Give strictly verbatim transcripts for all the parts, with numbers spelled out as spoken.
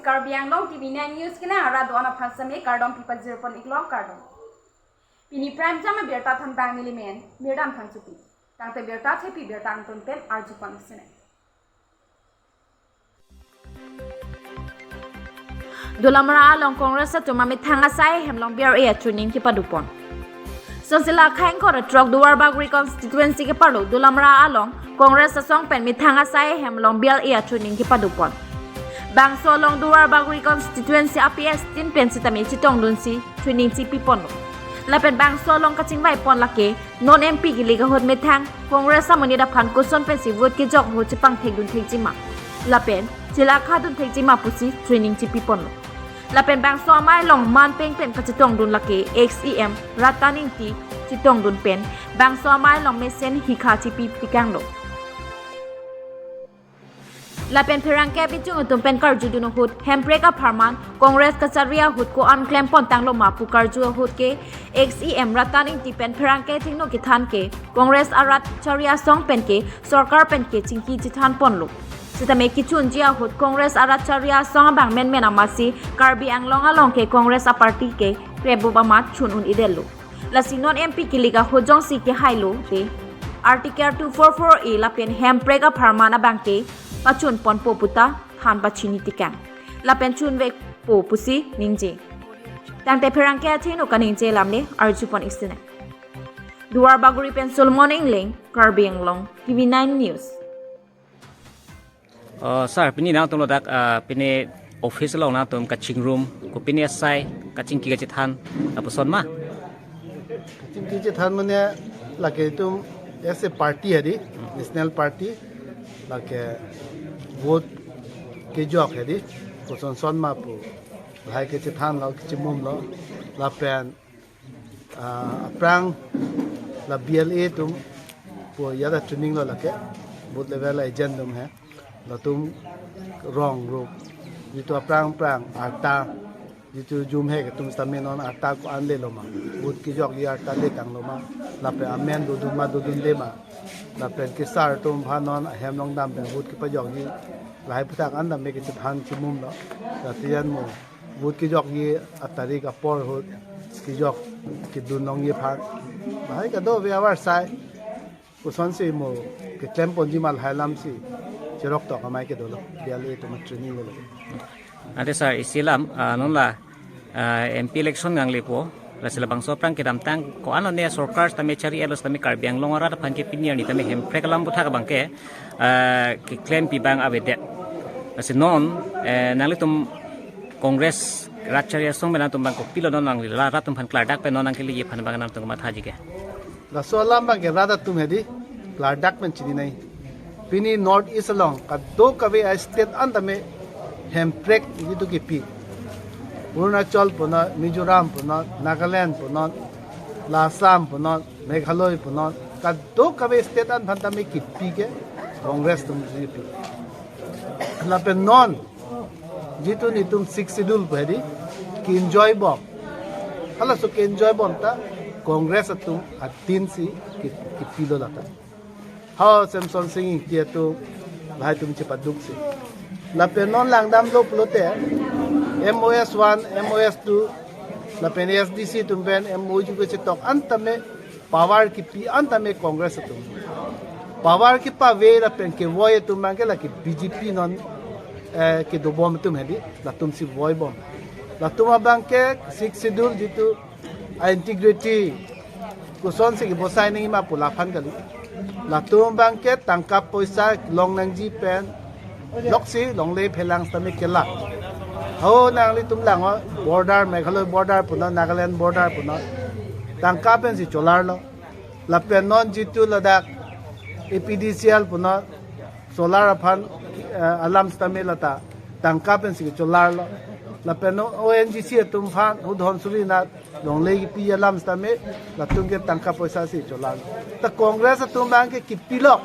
Karbi Anglong T V nine News kelang arat do-an aphan seme kardom pipajir pon iklo, kardom. Pini prime time abirta thanbang nelimen Mirdan Phangchopi. Tangte birta thepi birta angton pen arju pon sene. Dolamara along Congress atum amethang asai ahem along B R A a training kepado pon. Sonsila khaing kor trok Duarbagori constituency kepado Dolamara along Congress asong pen methang asai ahem along B R A a training kepado pon. Bangso along Duarbagori constituency a P S tin pen sitame chetongdunsi training chepi ponlo. Lapen bangso along kachingvai pon lake non M P kilik ahut methang Congress amonit aphan koson pensi vote kejok ahut chepangthekdun thekji ma, lapen chelakha dun thekji ma pusi training chepi ponlo. Lapen bangso amei along manpeng pen kachetongdun lake ex E M Ratan Ingti chetongdun pen bangso amei along mesen hikha chepi pikanglo. Lapen pherangke bichung atum pen karjudun ahut hemprek apharman Congress kachari ahut ko-an klem pon tanglo ma pu karju ahut ke ex E M Ratan Ingti pen pherangke thengno kethan ke Congress arat chari asong pen ke sorkar pen ke chingki chethan ponlo. Sitame kechunji ahut Congress arat chari asong abang menmen amatsi Karbi Anglong along ke Congress a party ke krebup amat chun un-edetlo. Lasi non M P kilik ahut jongsi kehailo te Article two four four A lapen hemprek apharman abang ke pachun ponpo puta than pachini tikang. Lapen chunvekpo pusi ningje. Tangte pherangke athengno kaningje alam le arju pon ik sene. Duarbagori pen Solomon Engleng, Karbi Anglong, T V nine News. Oh, sir, pini nangtum ladak, ah, pini office along nangtum kachingrum, ko pini asai, kachingki kachethan, lapuson ma? Kachingki chethan mane lake itum as a party hedi, national party, lake vote kejok hedi, koson son ma pu, lahai kachethanlo, kachimumlo, lapen ah, aphrang la B L A atum pu ajat a training lo lake, booth level agent atum he, latum rong rup, jitu aphrang aphrang arta, jitu jum he atum sitame non arta ko-an lelo ma, vote kejokji arta le tanglo ma, lapen amen dodun ma dodunde ma, lapen kesar atum aphan non ahem along dam pen vote kepajokji, lahai aputhak an dam me kachethan chimumlo, latiyan mo. Vote kejokji atarik apor ahut kejok kedun longji aphan. Lahai kadokave avarsai. Kosonsi mo keklem ponji ma lahai alamsi cherok tok amei kedolo. B L A atum training lo. Ante sir, isi alam, ah, non la, ah, M P election nanglepo. Lasi labangso aphrang kedamtang ko-an lone sorkar sitame chari-etlo sitame Karbi Anglong arat aphan ke pini arni tame hemprek alam aputhak abang ke, ah, keklempi abang avedet. Lasi non, eh, nanglitum Congress rat chari asong pen nangtum abang kopilo non nangli la rat atum aphan klardak pen non nangkeleji aphan abang nangtum mathaji ke? Laso alam abang ke rat atum hedi klardak pen chininei. Pini North East along kadokave a state an tame hemprek jitu kipi. Arunachal punon, Mizoram punon, Nagaland punon, la Assam punon, Meghalaya punon, kadokave state an aphan tame kipi ke Congress atum kipi. Lapen non jitu netum Sixth Schedule pu hedi ke-enjoy bom. Halaso ke-enjoy bom ta Congress atum adinsi ke-, kepilo lata. Ho Semson Sing Ingti atum lahai atum chepaduksi. Lapen non langdamlo pulote M O S one, M O S two, lapen A S D C atum pen M O U kechetok an tame power kipi an tame Congress atum. Power kepave lapen kevoi atum abang ke lake B J P non, eh, kedobom atum hedi, latumsi voi bom. Latum abang ke Sixth Schedule jitu a-integrity kosonsi kebosai nangji ma pu laphan kali. Latum abang ke tangka poisa long nangji pen loksi longle phelang sitame kelak. Ho nanglitum lang-o, border, Meghalaya border punon, Nagaland border punon, tangka pensi cholarlo. Lapen non jitu ladak A P D C L punon, solar aphan, eh, alam sitame lata tangka pensi cholarlo. Lapen O N G C atum aphan, hudhon suri na longle kipi alam sitame latum ke tangka poisasi cholarlo. Ta Congress atum abang ke kipilok.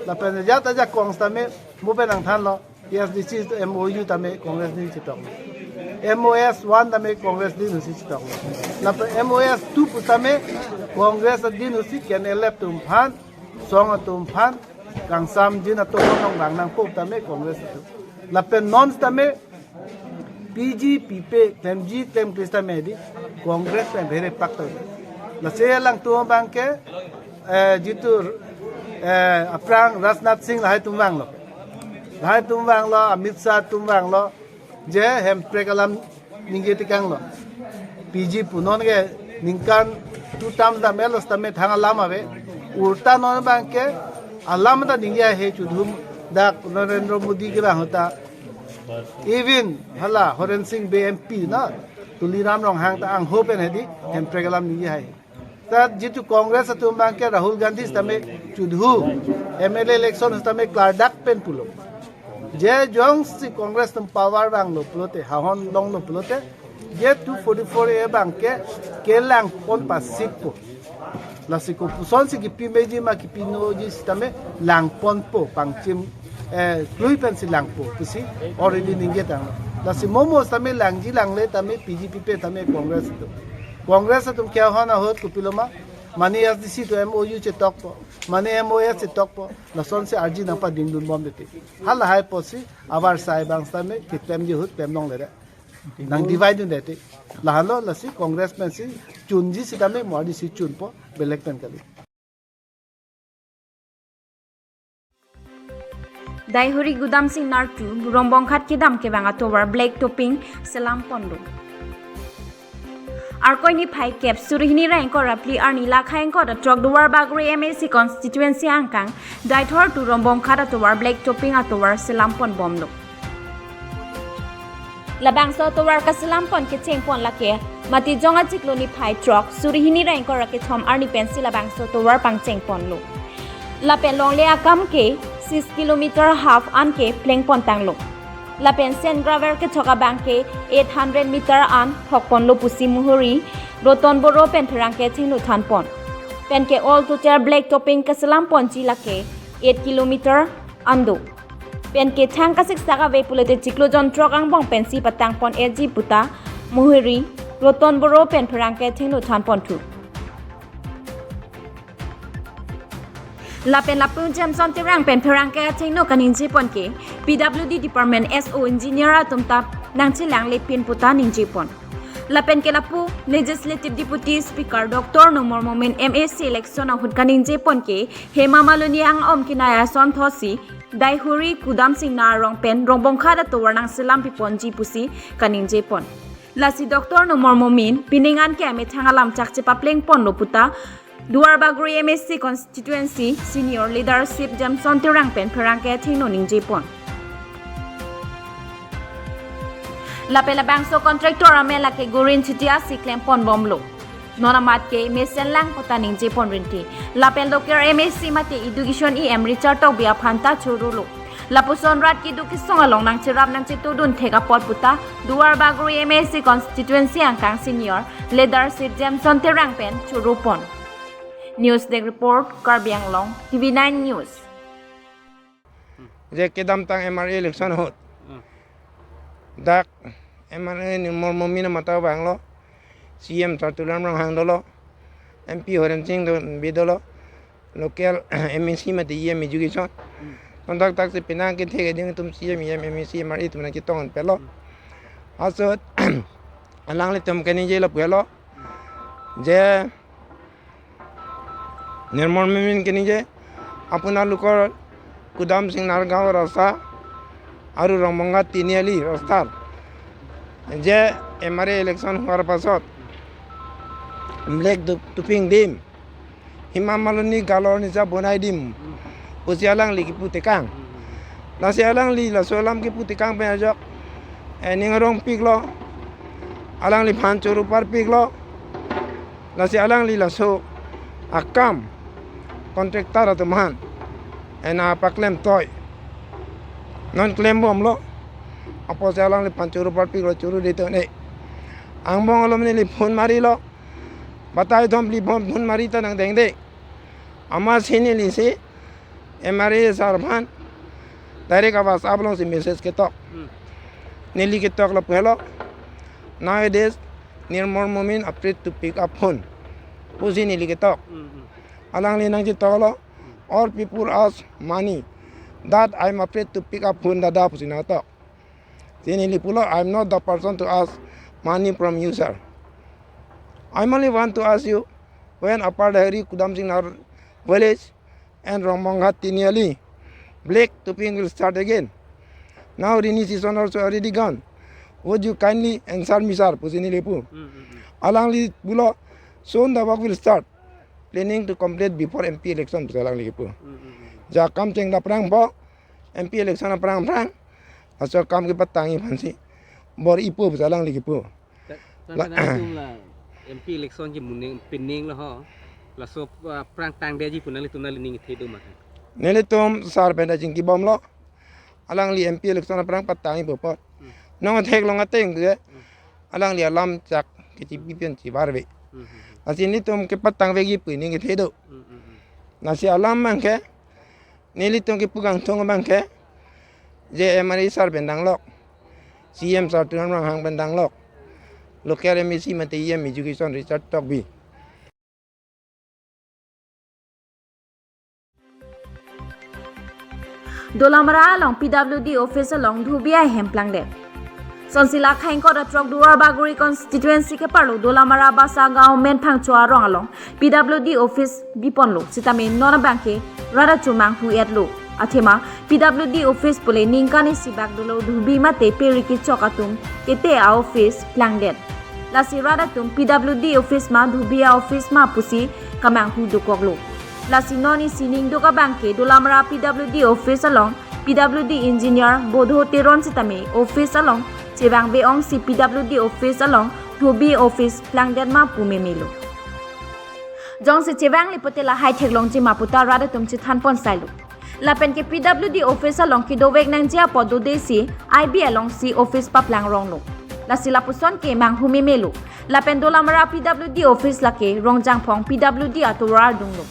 Lapen ajat ajakong sitame mo pen nangthanlo. A S D C M O U tame Congress din chetoklo. M O S one tame Congress din si chetoklo. Lapen M O S two pu tame Congress din si K N L F atum aphan, song atum aphan, kangsam jin atum along bang nangpo tame Congress atum. Lapen non tame P G pipe klemji klemkle sitame di Congress pen bhere pak to. Lasi alangtum abangke, eh, jitu, eh, aphrang Rajnath Singh lahai atum vanglo. Lahai atum vanglo, Amit Shah atum vanglo. Je Hemprek alam ningje tekanglo. P G pu non ke ningkan tu tam dam elo sitame thang alam ave. Ulta non abangke alam ta ningje he chudhum dak Narendra Modi kevang ahut ta. Even hala Horen Sing Bey M P na, Tuliram Ronghang ta angho pen hedi Hemprek alam ningje hai. Ta jitu Congress atum abangke Rahul Gandhi sitame chudhu M L A election sitame klardak pen pulo. Je jongsi Congress atum power vanglo pulote, hahon longlo pulote, je two forty-four A abangke kelang pon pasik po. Lasi kopusonsi kipi meji ma kipi noji sitame lang ponpo pangchim, eh, klui pensi langpo pusi already ningje tanglo. Lasi momo sitame langji langle tame P G pipe tame Congress atum. Congress atum kehon ahut kopilo ma, mane A D C atum M O U chetokpo, mane M O S chetokpo, lasonsi arji nangpadingdun bom dete. Halahai pusi avarsai abang sitame keklemji ahut klem longle re. Nang divide dun dete. Lahenlo lasi Congress pensi chunji sitame mo A D C chunpo belek pen kali. Daihuri Gudam Singnar two, Rongbonghat kedam kevang atovar black topping selam ponlo. Arkoi niphai kep suri hini ra ingkoi ra phli arni lakhai ingkoi ra throk Duarbagori M A C constituency angkang Daithor to Rongbonghat atovar black topping atovar selam pon bomlo. Labangso atovar kaselam pon kecheng pon lake Matijong achiklo niphai throk suri hini ra ingkoi ra kethom arni pensi labangso atovar pangcheng ponlo. Lapen longle akam ke six kilometer half an ke pleng pon tanglo. Lapen sand gravel kechok abangke eight hundred meter an thok ponlo pusi Muhuri Roton Boro pen pherangke chingno than pon. Penke all total black topping kaselam ponji lake eight kilometer an do. Penke thang kasiksak ave pulote chiklo jon throk angbong pensi patang pon eji puta Muhuri Roton Boro pen pherangke chingno than ponthu. Lapen lapu Jameson Terang pen pherangke achingno kaningje pon ke P W D department S O engineer atum ta nangchelangle pin puta ningje pon. Lapen ke lapu Legislative Deputy Speaker Doctor Numal Momin M A C election ahut kaningje pon ke Hema Malini ang-om kenai ason thotsi Daihuri Gudam Singnar arong pen Rongbonghat atovar nangselam pi ponji pusi kaningje pon. Lasi Doctor Numal Momin pining an ke amethang alam chakche papleng ponlo puta Duarbagori M A C constituency senior leadership Jameson Terang pen pherangke chingno ningje pon. Lapen labangso contractor amen lake Gurin Chutia si klem pon bomlo. Non amat ke mesen lang puta ningje pon rinti. Lapen local M A C mate education E M Richard Tokbi aphan ta chorolo. Lapuson rat keduk kesung along nangcherap nangchetudun thek apot puta Duarbagori M A C constituency angkang senior leadership Jameson Terang pen choro pon. News Desk Report, Karbi Anglong, T V nine News. Je kedamtang M R A election ahut. Hmm. Dak M R A Numal Momin amat ta vanglo. C M Tuliram Ronghang dolo. M P Horen Sing do, Bey dolo. Local M A C mate E M education. Hmm. Kontak tak si penang kethe keding atum C M, E M, M A C, M R A atum nangchetong pelo. Hmm. Asot alanglitum kaningje lapu helo. Je Numal Momin kaningje, আপোনালোকৰ গুদাম চিংনাৰ গাঁও ৰাস্তা আৰু ৰংবংগা তিনিআলি ৰাস্তাৰ যে M R A election হোৱাৰ পাছত black টু-, টুপিং দিম, হিমা মালিনী গালৰ নিচিনা বনাই দিম, বুজি আলাংলি কিপু টেকাং। Lasi alangli laso alam kipu tekang pen ajok, eh, ning arong piklo, alangliphan choro parpiklo, lasi alangli laso akam contractor atum aphan, eh, nangpaklem toi. Non klem bomlo, apotsi alangliphan choro parpiklo, choro de to ne. Angbong alom neli phone marilo, batai thom phli phone, phone mari ta nangdengde. Amatsi nelisi M R A sir aphan direct a WhatsApp alongsi message ketok. Hmm. Neli ketok lapu helo. Nowadays, Numal Momin afraid to pick up phone. Pusi neli ketok. Hmm, hmm. Alangli nangchetoklo. All people ask money. That I'm afraid to pick up phone, dada, pusi nangtok. Then he pulo, "I'm not the person to ask money from you, sir. I only want to ask you, when Upper Daheri Kudam Singnar village and Rongmonghat Tiniali, black topping will start again. Now rainy season also already gone. Would you kindly answer me, sir?" pusi neli pu. Hmm, hmm, hmm. Alangli pulo, "Soon the work will start. Planning to complete before M P election," pusi alangli kipu. Hmm, hmm, hmm. Ja kam cheng aphrang po, M P election aphrang aphrang, laso akam kepatangji aphansi bor-ipo pusi alangli kipu. Ta-, ta-, la- ta nangtum la M P election ke muning pining lo ho. Laso, ah, aphrang tangdetji pu nanglitum nangli ning kethe do ma? Nelitum sar pen ta chingkibomlo. Alangli M P election aphrang patangji pu apot. Hmm. Non theklong ateng ke. Hmm. Alangli alam chak kechipi pen chibar ve. Hmm, hmm, hmm. Lasi nelitum kepatang veji pu ning kethe do. Hmm, hmm, hmm. Lasi alam abang ke, nelitum kepu kangtung abang ke, je M R A sar pen danglok, C M sir Tuliram Ronghang pen danglok, local M A C mate E M Education Richard Tokbi. Dolamara along P W D office along dhubi ahem plangdet. Sonsila khengkot atrok Duar Bagori constituency keparlo Dolamara Basa Gaon Menphangcho arong along P W D office biponlo sitame non abang ke rat atum manghu-etlo. Athema P W D office pule ningkan isi bak dolo dhubi mate peri kechok atum kete a-office plangdet. Lasi rat atum P W D office ma dhubi a-office ma pusi kamanghu dokoklo. Lasi non isi ningduk abang ke Dolamara P W D office along P W D engineer Bodho Teron sitame office along chevangve-ongsi P W D office along dhubi office plangdet ma pu memelo. Jongsi chevangle pote lahai theklongji ma puta rat atum chethanpon sailo. Lapen ke P W D office along kedovek nangji apot dodesi I B alongsi office paplangronglo. Lasi lapuson ke manghu memelo. Lapen Dolamara P W D office lake Rongjangphong P W D atovar dunglo.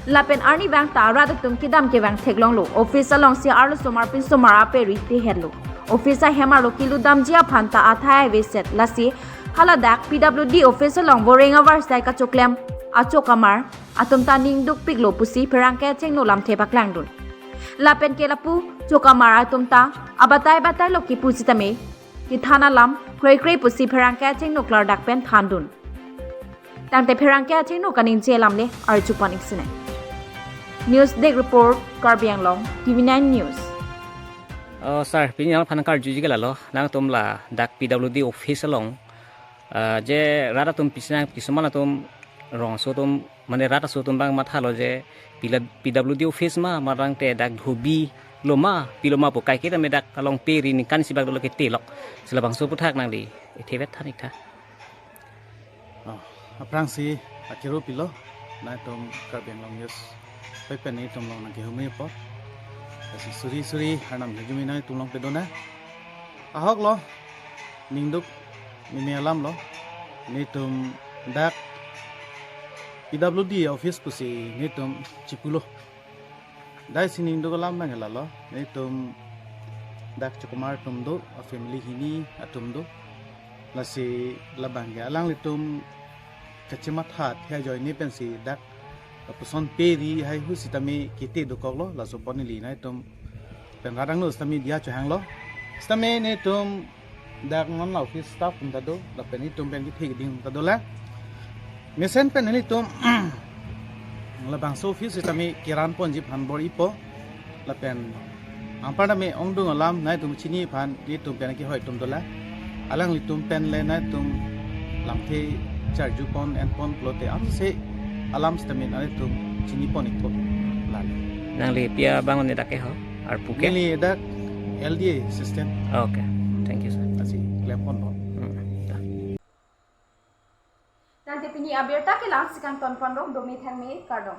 Lapen arnivang ta rat atum kedam kevang theklonglo. Office alongsi arlosomar pinsomar aperi teherlo. Office ahem arlo kelutdamji aphan ta athai aveset. Lasi haladak P W D office along voreng avarsai kachoklem achokamar atum ta ning dukpiklo pusi pherangke athengno lamthe paklangdun. Lapen ke lapu chokamar atum ta abatai batailo kipu sitame kethan alam kreikre pusi pherangke athengno klardak pen thandun. Tangte pherangke athengno kaningje alam le arjupon-ik sinai. News Desk Report, Karbi Anglong, T V nine News. Oh, sir, pini nangphan karjuji ke lalo, nangtum ladak P W D office along, ah, je rat atum pisi nang, kisuman atum rongso atum, mane rat aso atum abang mathalo je pila P W D office ma, marang te dak dhubi lo ma, pilo ma pu kaike tame dak along peri ningkan isi bak dolo ketelok. Si labangso aphuthak nangli ithevet than-ik tha. Oh, aphrangsi akero pilo, nangtum Karbi Anglong News pei pen nelitum along nangkehumri apot. Lasi suri suri arnam hejumi nangtum along pedona. Ahok lo, ningduk meme alam lo, nelitum dak P W D office pusi nelitum chipulo. Dai si ningduk alam abang lalo, nelitum dak chokamar atum do, a family hini atum do. Lasi labang ke alanglitum kachematha thek ajoine pensi dak lapuson peri haihui sitame kete dokoklo, laso apot neli nangtum pen rat angno sitame diya chohanglo. Sitame nelitum dak non la office staff atum ta do, lapen itum pen kethe keding atum ta dolang. Mesen pen nelitum labangso office sitame keranponji aphan bor-ipo. Lapen anpar tame ongdung alam nangtum chini aphan nelitum pen kehoi atum dolang. Alanglitum pen le nangtum lamthe charjupon enpon pulote ansi alam sitame nangtum chinipon-ikpo. Lale. Nangli pi abang ne dak ke ho? Arpu ke? Neli dak L D A assistant. Okay. Thank you, sir. Lasi klemponpo. Hmm. Ta. Tangte pini abirta ke la-ansi kangtonponrong, dome thangme, kardom.